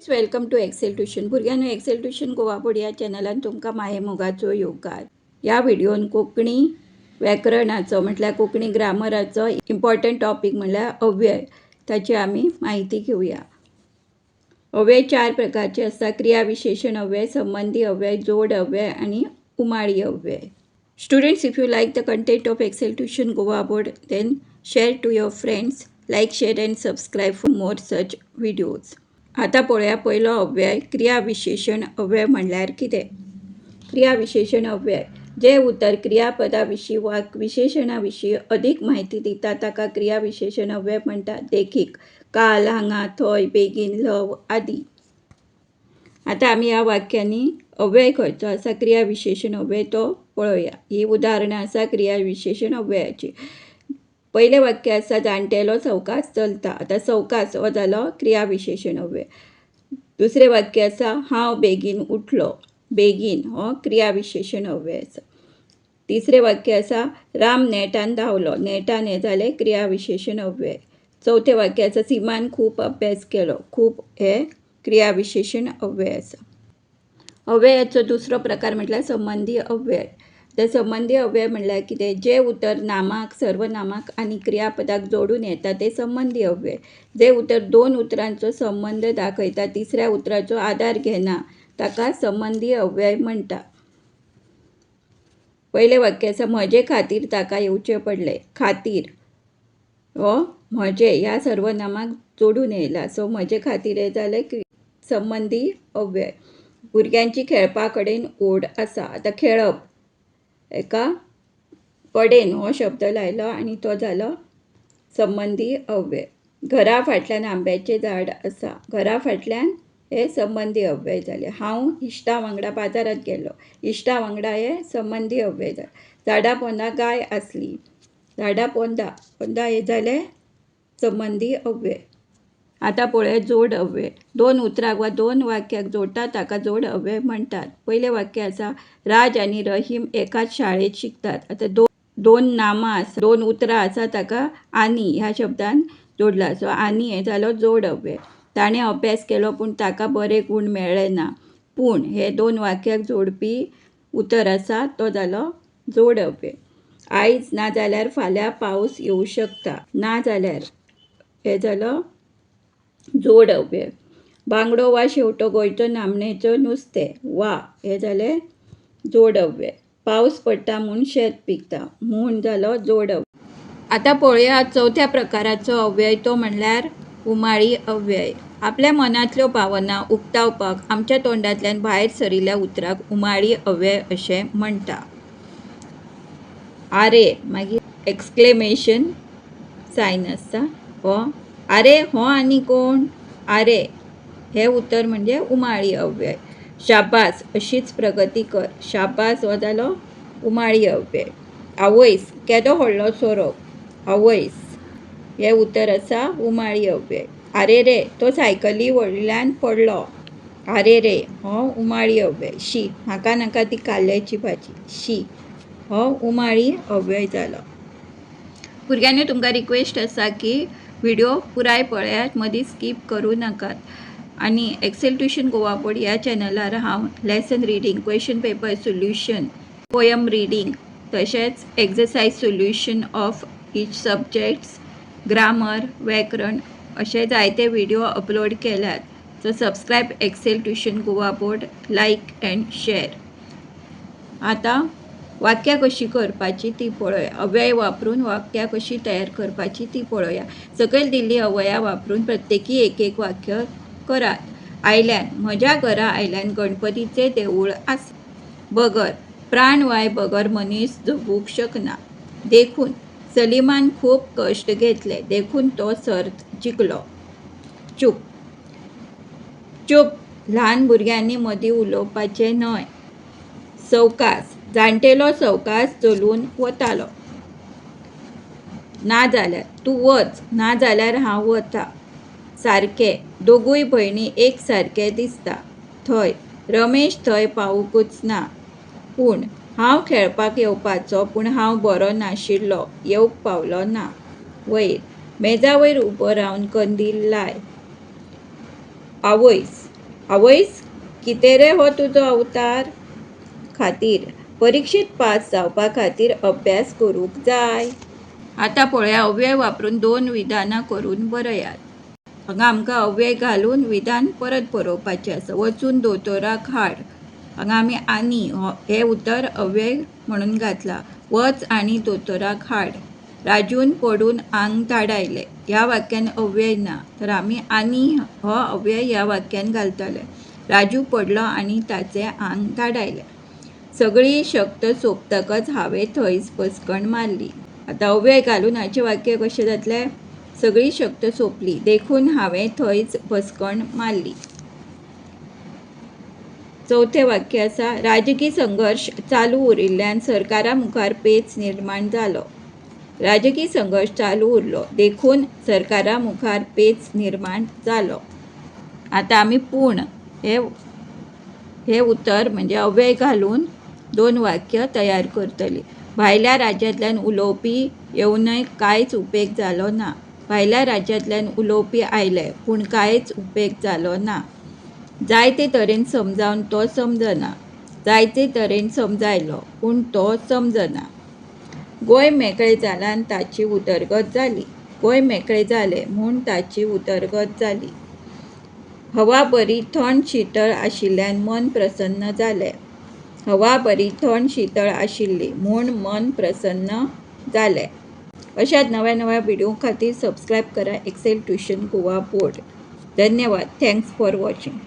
Welcome to Excel tuition. भुरग्यांनो, Excel tuition Goa board ह्या चॅनलान तुमकां मायेमोगाचो येवकार. ह्या व्हिडियोन कोंकणी व्याकरणाचो, म्हटल्यार कोंकणी ग्रामराचो इम्पॉर्टंट टॉपीक म्हणल्यार अव्यय, ताची आमी म्हायती घेवया. अव्यय चार प्रकारचे आसता: क्रियाविशेषण अव्यय, संबंधी अव्यय, जोड अव्यय आनी उमाळी अव्यय. Students, if you like the content of Excel Tuition Goa Board, then share to your friends, like, share and subscribe for more such videos. आता पळोवया पयलो अव्यय, क्रियाविशेषण अव्यय म्हणल्यार कितें. क्रियाविशेषण अव्यय: जे उतर क्रियापदा विशीं वा विशेषणा विशीं अदीक म्हायती दिता, ताका क्रियाविशेषण अव्यय म्हणटात. देखीक: काल, हांगा, थंय, बेगीन, ल्हव आदी. आतां आमी ह्या वाक्यांनी अव्यय खंयचो आसा, क्रियाविशेषण अव्यय, तो पळोवया. ही उदाहरणां आसा क्रियाविशेषण अव्ययाची. पयलें वाक्य आसा, जाणटेलो सवकास चलता. आतां सवकास हो जालो क्रियाविशेषण अव्यय. दुसरें वाक्य आसा, हांव बेगीन उठलो. बेगीन हो क्रियाविशेषण अव्यय आसा. तिसरें वाक्य आसा, राम नेटान धांवलो. नेटान हें जालें क्रियाविशेषण अव्यय. चवथें वाक्य आसा, सीमान खूब अभ्यास केलो. खूब हें क्रियाविशेषण अव्यय आसा. अव्ययाचो दुसरो प्रकार म्हटल्यार संबंधी अव्यय. तर संबंधी अव्यय म्हणल्यार कितें? जें उतर नामाक, सर्वनामाक आनी क्रियापदाक जोडून येता तें संबंधी अव्यय. जें उतर दोन उतरांचो संबंद दाखयता, तिसऱ्या उतराचो आदार घेना, ताका संबंधी अव्यय म्हणटा. पयलें वाक्य आसा, म्हजे खातीर ताका येवचें पडलें. खातीर हो म्हजे ह्या सर्वनामाक जोडून येयला, सो म्हजे खातीर हें जालें संबंधी अव्यय. भुरग्यांची खेळपा कडेन ओड आसा. आतां खेळप एका कडेन हो शब्द लायलो आनी तो जालो संबंधी अव्यय. घरा फाटल्यान आंब्याचें झाड आसा. घरा फाटल्यान हे संबंधी अव्यय जालें. हांव इश्टा वांगडा बाजारांत गेलो. इश्टा वांगडा हे संबंधी अव्यय जालें. झाडा पोंदा गाय आसली. झाडा पोंदा, पोंदा हे जालें संबंधी अव्यय. आतां पळोवया जोड अव्यय. दोन उतराक वा दोन वाक्याक जोडटा ताका जोड अव्यय म्हणटात. पयलें वाक्य आसा, राज आनी रहीम एकाच शाळेंत शिकतात. आतां दोन दोन नामां आसा, दोन उतरां आसा, ताका आनी ह्या शब्दान जोडला, सो आनी हें जालो जोड अव्यय. ताणें अभ्यास केलो पूण ताका बरे गूण मेळ्ळे ना. पूण हे दोन वाक्याक जोडपी उतर आसा, तो जालो जोड अव्यय. आयज ना जाल्यार फाल्यां पावस येवं शकता. ना जाल्यार हें जालो जोड अव्यय. बांगडो वा शेवटो गोंयचो नामनेचो नुस्तें. वा हें जालें जोड अव्यय. पावस पडटा म्हूण शेत पिकता. म्हूण जालो जोड अव्यय. आतां पळोवया चवथ्या प्रकाराचो अव्यय, तो म्हणल्यार उमाळी अव्यय. आपल्या मनांतल्यो भावना उक्तावपाक आमच्या तोंडांतल्यान भायर सरिल्ल्या उतराक उमाळी अव्यय अशें म्हणटा. आरे, मागीर एक्सक्लेमेशन सायन आसता हो. आरे, हो आनी कोण? आरे हे उतर म्हणजे उमाळी अव्यय. शाबास, अशीच प्रगती कर. शाबास हो जालो उमाळी अव्यय. आवयस, केदो व्हडलो सोरोप! आवयस हें उतर आसा उमाळी अव्यय. आरे रे, तो सायकली वयल्यान पडलो. आरे रे हो उमाळी अव्यय. शी, म्हाका नाका ती कारल्याची भाजी. शी हो उमाळी अव्यय जालो. भुरग्यांनी, तुमकां रिक्वेस्ट आसा की व्हिडिओ पुराय पळयात, मदीं स्कीप करूं नाकात. आनी एक्सेल ट्युशन गोवा बोर्ड ह्या चॅनलार हांव lesson reading, question paper solution, poem reading, तशेंच exercise solution of each subjects, grammar, व्याकरण अशे जायते व्हिडिओ अपलोड केल्यात. So subscribe Excel Tuition Goa Board, like and share. आतां वाक्यां कशीं करपाची ती पळोवया. अव्यय वापरून वाक्यां कशीं तयार करपाची ती पळोवया. सकयल दिल्ली अव्ययां वापरून प्रत्येकी एक एक वाक्य करात. आयल्यान: म्हज्या घरा आयल्यान गणपतीचें देवूळ आसा. बगर: प्राणवाय बगर मनीस जगूंक शकना. देखून: सलीमान खूब कश्ट घेतले देखून तो सर्त जिखलो. चूप चूप, ल्हान भुरग्यांनी मदीं उलोवपाचें न्हय. सवकास: जाणटेलो सवकास चलून वतालो. नाजाल्यार: तूं वच, नाजाल्यार हांव वतां. सारकें: दोगूय भयणी एक सारके दिसता. थंय: रमेश थंय पावूंकच ना. पूण: हांव खेळपाक येवपाचो पूण हांव बरो नाशिल्लो, येवंक पावलो ना. वयर: मेजा वयर उबो रावन कंदील लाय. आवयस. आवयस, कितें रे हो तुजो अवतार? खातीर. परिक्षेंत पास जावपा खातीर अभ्यास करूंक जाय. आतां पळोवया अव्यय वापरून दोन विधानां करून बरयात. हांगा आमकां अव्यय घालून विधान परत बरोवपाचें आसा. वचून दोतोराक हाड. हांगा आमी आनी हें उतर अव्यय म्हणून घातलां. वच आनी दोतोराक हाड. राजून पडून आंग धाडायलें. ह्या वाक्यान अव्यय ना, तर आमी आनी हो अव्यय ह्या वाक्यान घालतले. राजू पडलो आनी ताचें आंग धाडायलें. सगळी शक्त सोंपतकच हांवें थंयच बसकण मारली. आतां अव्यय घालून हाचें वाक्य कशें जातलें? सगळी शक्त सोंपली देखून हांवें थंयच बसकण मारली. चवथें वाक्य आसा, राजकी संघर्श चालू उरिल्ल्यान सरकारा मुखार पेच निर्माण जालो. राजकी संघर्श चालू उरलो देखून सरकारा मुखार पेच निर्माण जालो. आतां आमी पूण हें उतर म्हणजे अव्यय घालून दोन वाक्य तयार करतलीं. भायल्या राज्यांतल्यान उलोवपी येवनय कांयच उपेग जालो ना. भायल्या राज्यांतल्यान उलोवपी आयले पूण कांयच उपेग जालो ना. जायते तरेन समजावन तो समजना. जायते तरेन समजायलो पूण तो समजना. गोंय मेकळें जालां आनी ताची उदरगत जाली. गोंय मेकळें जालें म्हूण ताची उदरगत जाली. हवा बरी थंड शितळ आशिल्ल्यान मन प्रसन्न जालें. हवा बरी थंड शितळ आशिल्ली म्हूण मन प्रसन्न जालें. अशाच नव्या नव्या व्हिडिओ खातीर सबस्क्रायब करा एक्सेल ट्युशन गोवा बोर्ड. धन्यवाद. Thanks for watching.